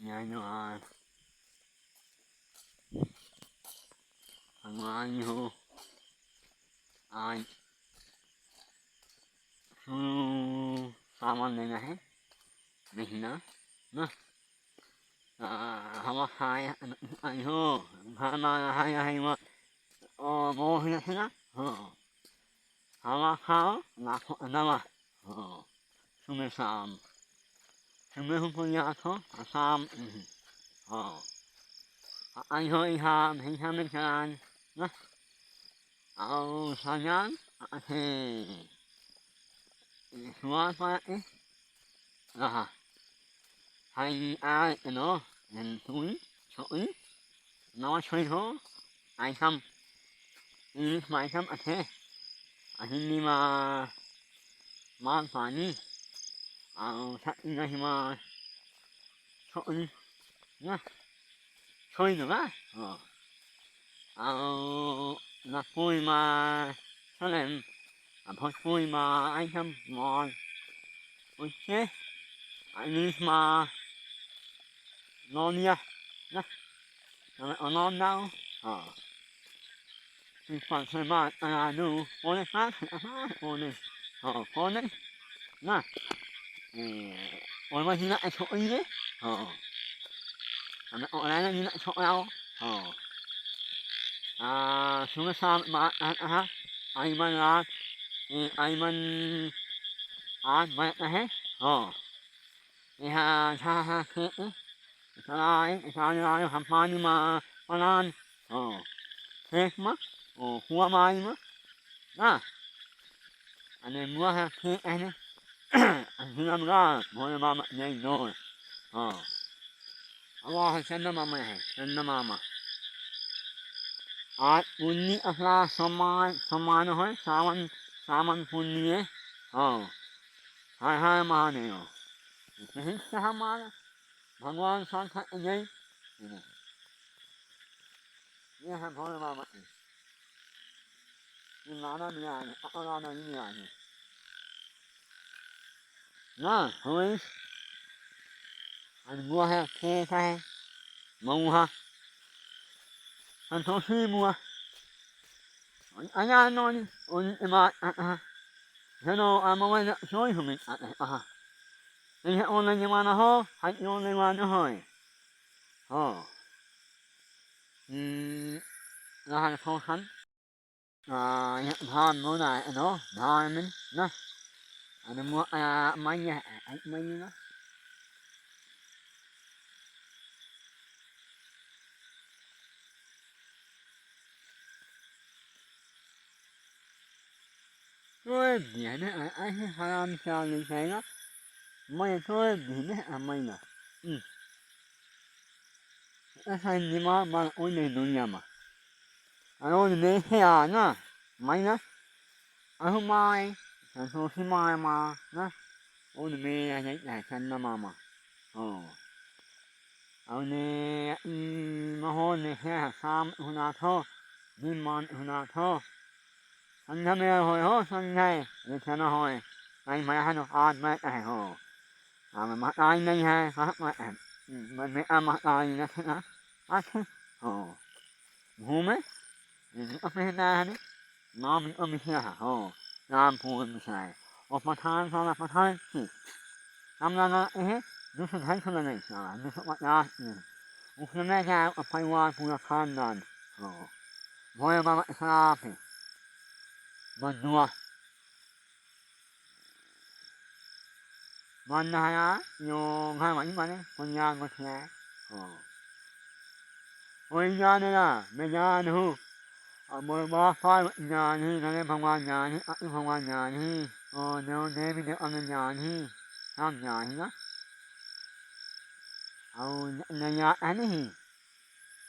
ຍາຍນ້ອຍ ທຳງານຢູ່ ອ້າຍ ສາມວັນແລ້ວນະ ເຫັນນະ ນະ ອ່າ ເຮົາວ່າຫາຍ ອາຍຸ ຜ່ານມາຫາຍ ຫາຍວ່າ ໂອ້ ບໍ່ເຫັນນະ ເຫັນນະ ເອີ ເຮົາວ່າເຂົາ ນະ ນະວ່າ ເອີ ຊຸມເປັນສາມ ຊຸມເປັນຫົວຍາເຂົາ ສາມ ອື ເອີ ອາຍຸອີກຫ້າ ເຫັນຫ້າແມ່ນຂະໜາດນະ ເອົາສາຍຍາງ ອາເທ ສວນໄປ ອາ ໃຫ້ອາຍເນາະ ເຫັນທຸຍ ໂຊອີ ນາວ່າຊ່ວຍໂທ ອາຍທຳ ອີ ໝາຍທຳ ອາເທ ອາທິດນີ້ມາ ມາປານນີ້ ເອົາ ຊະ ອີ ນາຊິມາ ໂຊອີ ນະ ຊ່ວຍໜຶ່ງນະ ເອີ ເອົາ ນາປຸຍມາສະແຫຼມ ອາ ພໍປຸຍມາ ອາຍທຳມອນ ໂອເຄ ອານິດມາ ນອນເນຍ ນະ ເອົາ ນອນເນົາ ເອີ ຊິຟັງໃຫ້ມາ ອາ ດູ ໂອເນ ອາ ໂອເນ ເອີ ໂອເນ ນະ ເອີ ໂອນມາທີ່ນະ ໄອ້ໂຊອີເດ ເອີ ອັນນັ້ນ ໂອນານີ້ນະ ໂຊເອົາ ເອີ ອາ ຊຸມຊາມາ ອາ ອາ ໄອມັນລາ ເອີ ໄອມັນ ອາ ມາ ອາ ເຮ ເອີ ເອ ຮາ ຊາ ຮາ ເຄ ເອ ສະລາຍ ສາລາຍ ຮຳພານິມາ ປະລານ ເອີ ເຄ ມາ ໂອ ຫົວມາ ມາ ນະ ອັນນີ້ມົວ ເຄ ອັນນີ້ ອັນນີ້ລຳລາ ບໍ່ໄດ້ມາ ມາ ໃຫຍ່ນ້ອຍ ເອີ ອາ ວ່າໃຫ້ສັນນະມາ ມາ ໃຫ້ສັນນະມາ ມາ ອາ ອຸນນິ ອາ ສາ ສະມາຍ ສະມາຍ ເນາະ ສາມັນ ສາມັນ ພຸນນິ ເອີ ໃຫ້ ໃຫ້ມານີ້ ເຫັນ ໃຫ້ມາ ພະວານ ສານ ພະ ໃຫຍ່ ນີ້ ໃຫ້ ພະວານ ມາ ມາ ນີ້ ລານາ ມີອາ ອາ ລານາ ມີອາ ນີ້ ນະ ເຮີຍ ອັນບົວແຮ ເຄ ໃສ່ ໝູ ຮະ ອັນໂທ ຊີ ບົວ ອາຍານອນ ໂອນ ເອມາ ອາ ອາ ເຮໂນ ອາ ມາໄວ້ນະ ຊ່ວຍ ໂຮມິ ອາ ອາ ເອ ໂອນ ລະ ຍາມາ ນະ ໂຮ ໃຫ້ ໂອນ ລະ ມາ ນະ ໂຮຍ ໂຮ ອືມ ລະ ໃຫ້ ໂທ ຄັນ ອາ ຍະ ພານ ໂມນາຍ ອະ ໂນ ພານ ນະ ອະ ໂນ ໂມ ອາ ມາຍະ ອາ ມາຍະ ນະ ໂອ້ຍ ເບຍເນາະ ອາ ອາ ຮາມຊາລີໄຊເນາະ ມາໂຊຍ ເບຍເນາະ ອາ ມານະ ອືມ ອາ ໄຊນີມາ ມາ ໂອເນ ດຸນຍາມາ ອາໂນເມເຮອານະ ໄມນະ ອາໂຮມາຍ ສັນໂຊຊິມາຍມານະ ໂອເນເມ ອາໄນ ອາໄນ ສັນນະມາມາ ໂອ ອາໂນເມ ອີ ມະໂຮເນເຮ ສາມ ອຸນາໂທ ນິມານ ອຸນາໂທ ສັນທະເມໂຮຍໂຮ ສັນໄທ ເວທະນະໂຮຍ ໄມ ມະຮະໂນ ອານ ມະ ອາໂຮ ອາ ມະ ອາຍ ໄນ ໄຮ ມະ ມະ ອາ ມະ ອາຍ ນະ ນະ ອາ ໂຮ ຮູ້ໄໝ? ອືມ ອາເມນານີ້ ນາມ ອາເມນາ ໂອ ນາມຜູ້ມີໄຊ ໂອ ປະທານ ສາລະປະທານ ຊິ ນຳນານາ ເອ ດຸສະໄທ ໂຊລະໄນ ສາ ດຸສະວະນາ ອືມ ອຸສະແນຍາ ອະໄພວາ ຜູ້ລະຄານນານ ໂອ ໂມຍມາ ສາເປ ມານົວ ມານາຍາ ໂຍ ງາມາ ອີມາເນ ໂຄຍາ ໂມເທ ໂອ ໂອຍາເນລາ ເມຍາເນຫູ ອະໂມຍມາຟາຍຍານີ ນະເນພັງວາຍານີ ອະອີພັງວາຍານີ ໂອເນວເນມິເນອາເມຍານີ ນາມຍານີນະ ເອົານະຍາອັນນີ້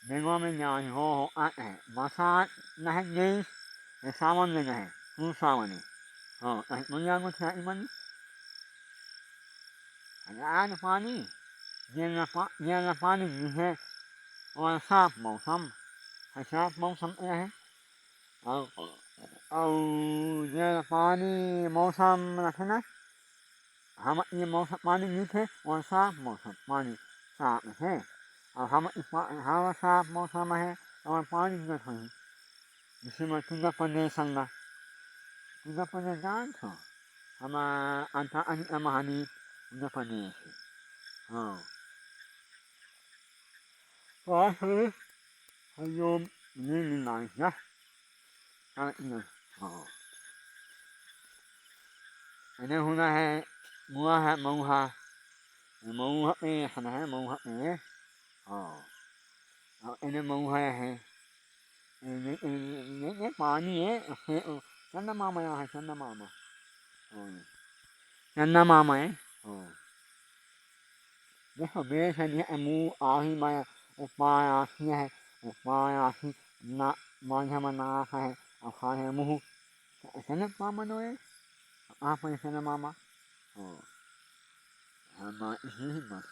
ເມງວາເມຍາ ໂຮ ໂຮ ອະ ເອ ມາຊາ ນະ ເຮ ເນ ເອ ຊາ ມາ ເມ ນະ ເຮ ຄູ ຊາ ມາ ເນ ໂຮ ອະ ມາ ຍາ ມາ ຊາ ອີ ມາ ເນ ອະ ອາ ນະ ຟາ ນີ ເຍ ນະ ຟາ ເຍ ນະ ຟາ ນີ ເຮ ໂອ ຊາ ມາ ຊຳ ເຮ ຊາ ມາ ຊຳ ເອ ເຮ ເອົາ ເອົາ ເຍ ນະ ຟາ ນີ ມາ ຊຳ ນະ ເທ ນະ ຫາມາ ອີ ມາ ຊຳ ມາ ນີ ເທ ໂອ ຊາ ມາ ຊຳ ມາ ນີ ຊ सा है। अब हम इस पा-, हम सा मौसम है, और पानी का है। जिसमें तुझे पने संगा, तुझे पने जान था। हम अंता अन अमहानी तुझे पने से। हाँ। तो आज हम, हम यो नीली नाई ना। हाँ, हाँ। इन्हें होना है, मुआ है, मऊहा। मऊहा पे खाना है, मऊहा पे। हाँ। हाँ, इन्हें मऊहा है। ये, ये, ये, ये, ये पानी है, ये, ओ, चंदा मामा यहाँ है, चंदा मामा। हाँ, ये। चंदा मामा है। हाँ। देखो, मेरे से नहीं, मु आही माया, ओ पाया ही है, ओ पाया ही ना, माया मना है, ओ खाए मुहु। चंदा मामा नो है, आप हैं चंदा मामा। हाँ। हाँ, माँ, इसी ही माँ।